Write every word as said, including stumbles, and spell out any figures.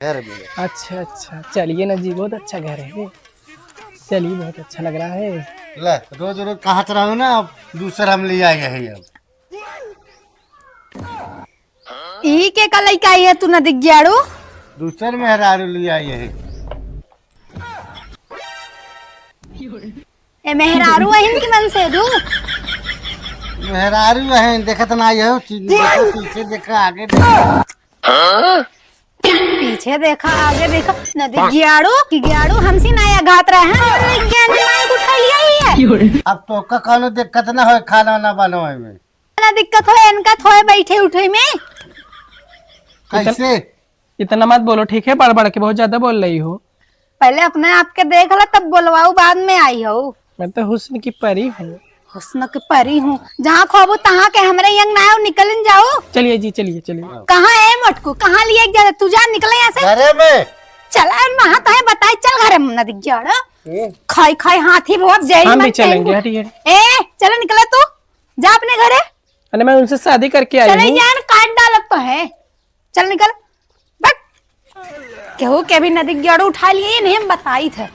घर में। अच्छा, अच्छा, चलिए ना जी, बहुत अच्छा घर है। चलिए, बहुत अच्छा लग रहा है। ले, रोज रोज कहाँ से रहो ना, अब दूसर हम ले आए हैं अब। ई के का लइका आई है तू नदिग्याड़ू? दूसर मेहरारू ले आई है। ए मेहरारू अहिन कि मन से दू? मेहरारू अहिन, देखत ना आयो, चीज देखो, पीछे देखो, आगे देखो। पीछे देखा, आगे देखा, नदिग्याड़ू, कि ग्याड़ू हमसे नया घात रहे हैं, नदिग्याड़ू माइक उठा लिया ही है। अब तो का कौनो दिक्कत ना होए खाना वाना बनावे में। ना दिक्कत होए, इनका थोए बैठे उठे में। कैसे? इतना मत बोलो, ठीक है? बड़ बड़ के बहुत ज्यादा बोल रही हो। पहले अपने आप के देख ला, तब बोलवाऊ, बाद में आई हो। मैं तो हुस्न की परी हूँ। हुस्न की परी हूँ, जहाँ खोबू तहाँ के हमरे यंग ना हो, निकल जाओ। चलिए जी, चलिए, चलिए। कहाँ है मोटकू, कहाँ लिए जा, तू जा, निकले यहाँ से। घरे में। चला, वहाँ तो है, बताई, चल घरे में, नदिग्याड़ू। ए। खाई खाई हाथी बहुत जहरी हम भी मन चलेंगे, चल। हटिए। ए, चलो निकले तू, जा अपने घरे। अरे मैं उनसे शादी करके आई चले हूँ। जान काट डालत तो है, चल निकल, बट केहू के भी नदिग्याड़ू उठा लिए, नहीं हम बताई थे।